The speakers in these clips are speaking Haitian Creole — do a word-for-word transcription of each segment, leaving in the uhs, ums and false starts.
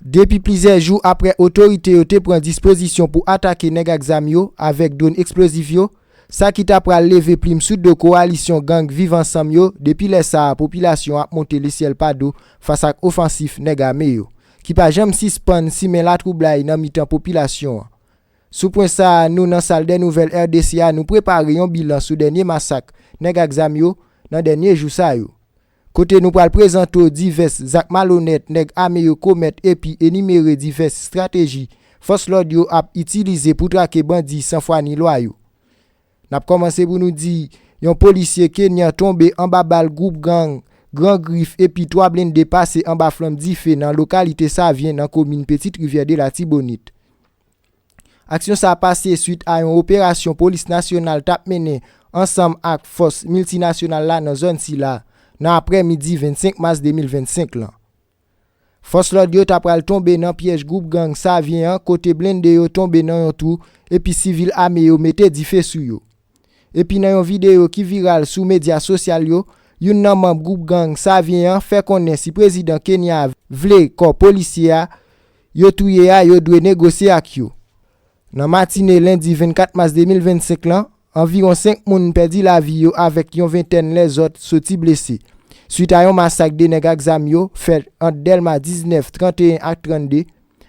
Depi plizyè jou apre otorite yo te pran dispozisyon pou atake nèg ak zam yo avèk dwòn eksplozif yo, sa ki ta pral leve plim sou do kowalisyon gang Viv Ansanm yo, depi lè sa a popilasyon ap monte lesyèl pa do fas ak ofansif nèg ame yo, ki pa janm sispann simen latwoublay nan mitan popilasyon an. Sou pwen sa a, nou nan sal dè nouvèl R D C a, nou prepare yon bilan sou dènye masak nèg ak zam yo nan dènye jou sa yo. Kote nou pral prezante w divès zak malonèt nèg ame yo komèt epi enimere divès estrateji fòs lòd yo ap itilize pou trake bandi san fwa ni lwa yo. N ap kòmanse pou nou di yon polisye kenyan tonbe anba bal gwoup gang Gran Grif epi twa blende pase anba flanm dife nan lokalite Savyen nan komin Petite Rivière de l'Artibonite. Aksyon sa a pase swit a yon operasyon polis nasyonal t ap mennen ansanm ak fòs miltinasyonal la nan zòn sila, nan aprèmidi vennsenk mas de mil vennsenk lan. Fòs lòd yo ta pral tonbe nan pyèj gwoup gang Savyen an, kote blende yo tonbe nan yon twou epi sivil ame yo mete dife sou yo. Epi nan yon videyo ki viral sou medya sosyal yo, youn nan manm gwoup gang Savyen an fè konnen si prezidan Kenya a vle kò polisye a yo touye a, yo dwe negosye ak yo. Nan matine lendi vennkat mas de mil vennsenk lan, anviwon senk moun pèdi lavi yo avèk yon ventèn lèzòt soti blese, swit a yon masak de nèg ak zam yo fèt ant Dèlma diznèf, tranteyen ak trannde.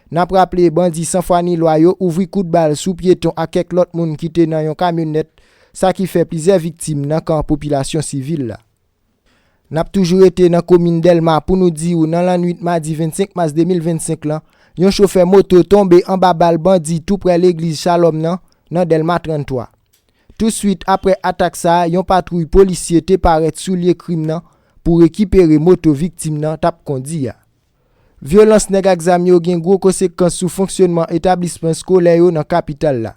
N ap raple, bandi san fwa ni lwa yo ouvri kout bal sou pyeton ak kèk lòt moun ki te nan yon kamyonèt, sa ki fè plizyè viktim nan kan popilasyon sivil la. N ap toujou rete nan komin Dèlma pou nou di w nan lannwit madi vennsenk mas de mil vennsenk lan, yon chofè moto tonbe anba bal bandi tou prè legliz Shalom nan, nan Dèlma tranntwa. Touswit apre atak sa a, yon patwouy polisye te parèt sou lye krim nan pou rekipere moto viktim nan t ap kondi a. Vyolans nèg ak zam yo gen gwo konsekans sou fonksyonman etablisman eskolè yo nan kapital la.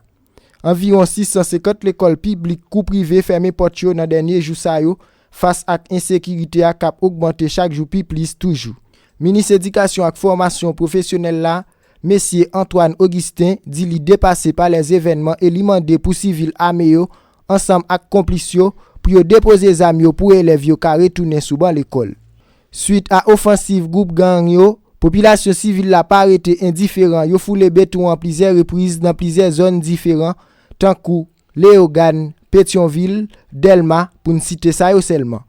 Anviwon sis san senkant lekòl piblik kou prive fèmen pòt yo nan dènye jou sa yo, fas ak ensekirite a k ap ogmante chak jou pi plis toujou. Minis Edikasyon ak Fòmasyon Pwofesyonèl la, Mesye Antoine Augustin, di li depase pa lèzevènman e li mande pou sivil ame yo, ansanm ak konplis yo, pou yo depoze zam yo pou elèv yo ka retounen sou ban lekòl. Swit a ofansiv gwoup gang yo, popilasyon sivil la pa rete endiferan, yo foule beton an plizyè repriz nan plizyè zòn diferan, tankou Leyogàn, Petyonvil, Dèlma, pou n site sa yo sèlman.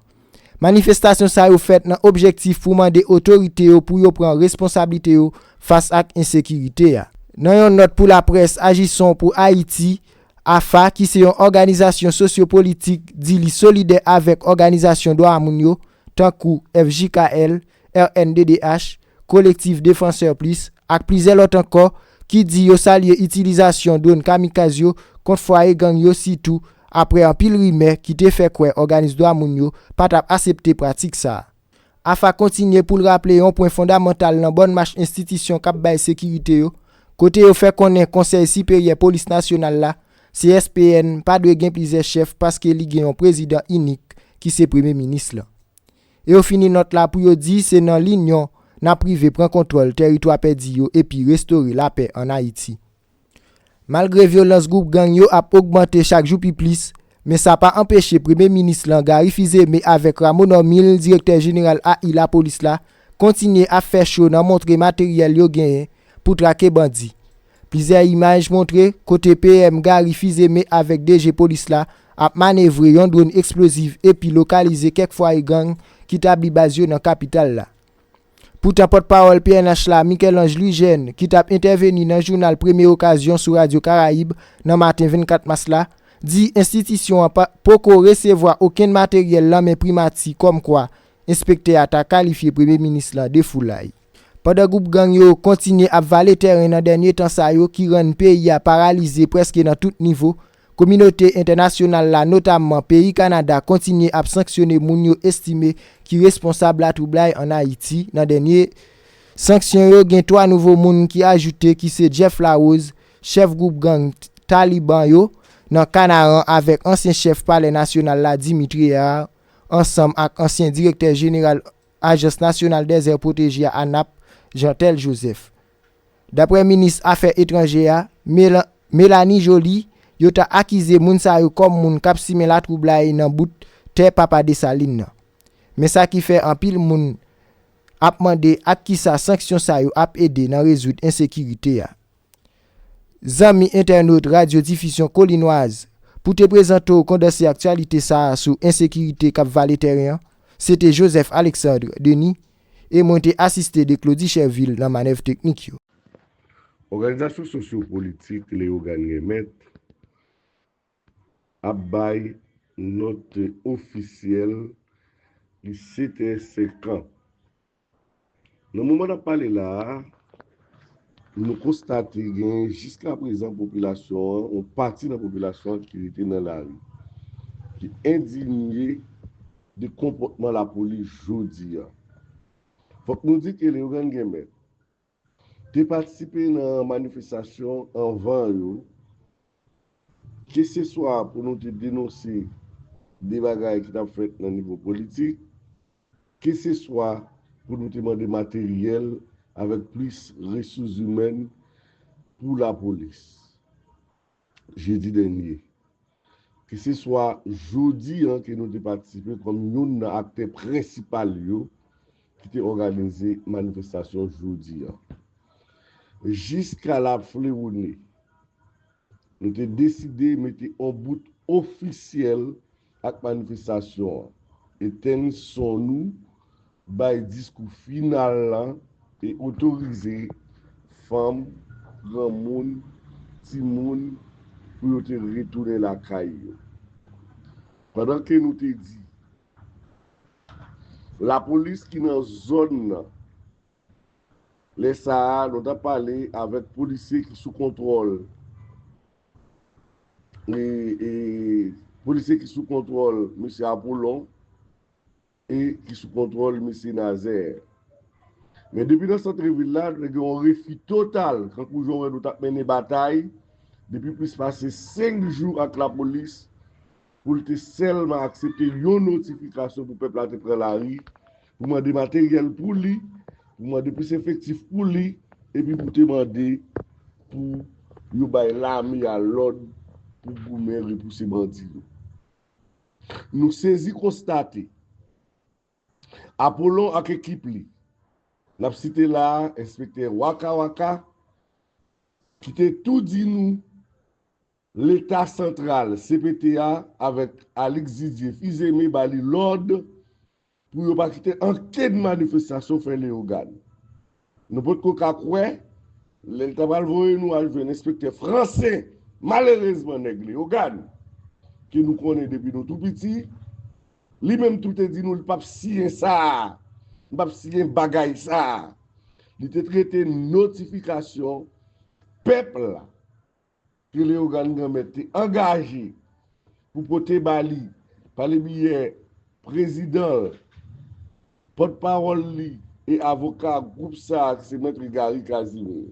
Manifestasyon sa yo fèt nan objektif pou mande otorite yo pou yo pran responsablite yo fas ak ensekirite a. Nan yon nòt pou laprès, Agissons pour Haïti, AHFA, ki se yon òganizasyon sosyopolitik, di li solidè avèk òganizasyon dwa moun yo, tankou F J K L, R N D D H, Kolektif Défenseurs Plus, ak plizyè lòt ankò, ki di yo salye itilizasyon dwòn kamikaz yo kont fwaye gang yo, sitou apre anpil rimè ki te fè kwè òganis dwa moun yo pa t ap asepte pratik sa a. AHFA kontinye pou l raple yon pwen fondamantal nan bòn mach enstitisyon k ap bay sekirite yo, kote yo fè konnen Konsèy Siperyè Polis Nasyonal la, C S P N, pa dwe gen plizyè chèf paske li gen yon prezidan inik ki se Premye Minis lan. E yo fini nòt la pou yo di se nan linyon n ap rive pran kontwòl tèritwa pèdi yo epi restore lapè ann Ayiti. Malgre vyolans gwoup gang yo ap ogmante chak jou pi plis, men sa pa anpeche Premye Minis lan, Garry Fils-Aimé, avèk Rameau Normil, direktè jeneral A I lapolis la, kontinye ap fè cho nan montre materyèl yo genyen pou trake bandi. Plizyè imaj montre kote P M Garry Fils-Aimé avèk D G polis la ap manevre yon dwòn eksplozif epi lokalize kèk fwaye gang ki tabli baz yo nan kapital la. Poutan, pòtpawòl P N H la, Michel-Ange Louis-Jeune, ki t ap entèveni nan jounal Premye Okazyon sou Radyo Karayib nan maten vennkat mas la, di enstitisyon an pa, poko resevwa okenn materyèl nan men Primati, kòmkwa enspektè a ta kalifye Premye Minis lan de foulay. Pandan gwoup gang yo kontinye ap vale tèren nan dènye tan sa yo ki rann peyi a paralize prèske nan tout nivo, kominote entènasyonal la, notamman peyi Kanada, kontinye ap sanksyone moun yo estime ki responsab latwoublay ann Ayiti. Nan dènye sanksyon yo, gen twa nouvo moun ki ajoute, ki se Jeff Larose, chèf gwoup gang Taliban yo nan Kanaran, avèk ansyen chèf Palè Nasyonal la, Dimitri Herard, ansanm ak ansyen direktè jeneral Ajans Nasyonal dèzè pwoteje a, ANAP, Jeantel Joseph. Daprè minis afè etranjè a, Mela-, Mélanie Joly, yo ta akize moun sa yo kòm moun k ap simen latwoublay nan bout tè Papa Desalin nan. Men sa ki fè anpil moun ap mande ak kisa sanksyon sa yo ap ede nan rezoud ensekirite a. Zanmi entènot Radyo Difizyon Kolinwaz, pou te prezante w kondanse aktyalite sa a sou ensekirite k ap vale tèren an, se te Joseph Alexandre Denis, e mwen te asiste de Claudy Chervil nan manèv teknik yo. Òganizasyon sosyo-politik Leyogàn Guèmet ap bay nòt ofisyèl li sèt è senkann. Nan moman n ap pale la a, nou konstate gen jiskaprezan popilasyon an, yon pati nan popilasyon an ki rete nan lari, ki endinye de konpòtman lapolis jodi a. Fòk nou di ke Leyogàn Guèmet te patisipe nan manifestasyon anvan yo, keseswa pou nou te denonse de bagay ki t ap fèt nan nivo politik, keseswa pou nou te mande materyèl avèk plis resous imèn pou lapolis. Jedi dènye, keseswa jodi an ke nou te patisipe kòm youn nan aktè prensipal yo ki te òganize manifestasyon jodi an. Jiska l ap flewonnen, nou te deside mete yon bout ofisyèl ak manifestasyon an, etenn son nou, bay diskou final la e otorize fanm, granmoun, timoun pou yo te retounen lakay yo. Pandan ke nou te di lapolis ki nan zòn nan, lè sa a, nou t ap pale avèk polisye ki sou kontwòl, e, e, polisye ki sou kontwòl mesye Apollon e ki sou kontwòl mesye Nazaire. Men depi nan sant vil la, te gen yon refi total, kankou jan w wè nou t ap mennen batay depi plis pase senk jou ak lapolis, pou l te sèlman aksepte yon notifikasyon pou pèp la te pran lari, pou mande materyèl pou li, pou mande plis efektif pou li, epi pou te mande pou yo bay lame a lòd pou goumen repouse bandi yo. Nou sezi konstate Apollon ak ekip li, n ap site la a, enspektè Waka Waka, ki te tou di nou Leta santral, C P T a, avèk Alix Didier Fils-Aimé ba li lòd pou yo pa kite ankenn manifestasyon fè Leyogàn. Nou potko ka kwè, lè l ta pral voye nou al jwenn enspektè Francin, malerezman nèg Leyogàn, ke nou konnen depi nou tou piti, li menm tou te di nou li p ap siyen sa a, li p ap siyen bagay sa a. Li te trete notifikasyon pèp la ke Leyogàn Granmèt te angaje pou pote ba li pa le biyè prezidan l, pòtpawòl li e avoka gwoup sa a ki se Mèt Gary Casimir.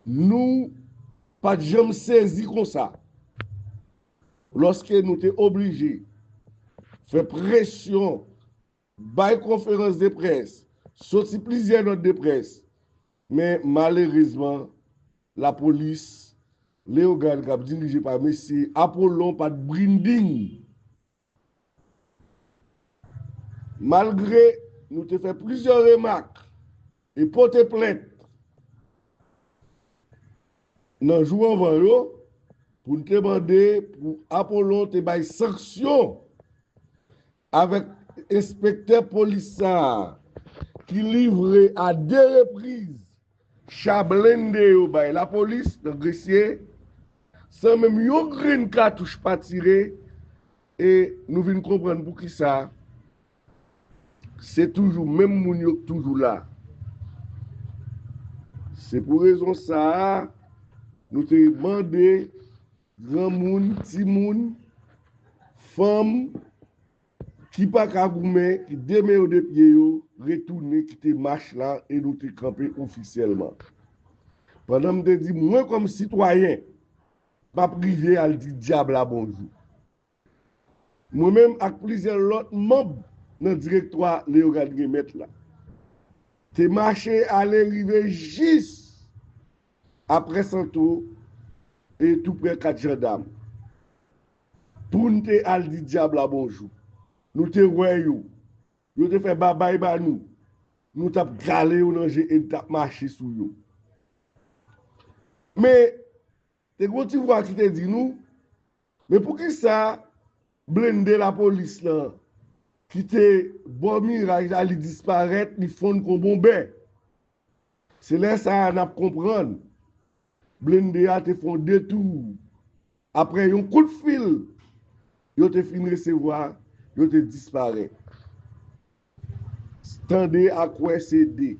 Nou pa t janm sezi konsa lòske nou te oblije fè presyon, bay konferans de près, soti plizyè nòt de près, men malerezman, lapolis Leyogàn k ap dirije pa mesye Apollon pa t brinding. Malgre nou te fè plizyè remak e pote plent nan jou anvan yo, pou n te mande pou Apollon te bay sanksyon avèk enspektè polis sa a ki livre a de repriz cha blende yo bay lapolis nan Gresye, san menm yon grenn katouch pa tire, e nou vin konprann poukisa se toujou menm moun yo k toujou la. Se pou rezon sa a, nou te mande granmoun, timoun, fanm ki pa ka goumen, ki de men yo de pye yo, retounen kite mach la e nou te kanpe ofisyèlman. Pandan m te di mwen kòm sitwayen, m ap rive al di dyab la bonjou. Mwen menm ak plizyè lòt manm nan direktwa Leyogàn Granmèt la te mache ale rive jis aprè Santo e tou prè kat jandam. Pou n te al di dyab la bonjou. Nou te wè yo. yo te fè babay ba nou, nou t ap gale yo nan je e n t ap mache sou yo. Men, te gen yon ti vwa ki te di nou, men poukisa blende lapolis lan ki te bò miray la, li disparèt, li fonn kon bonbè? Se lè sa a n ap konprann blende a te fè yon detou. Apre yon kout fil yo te fin resevwa, yo te disparèt. Tande ak wè se de.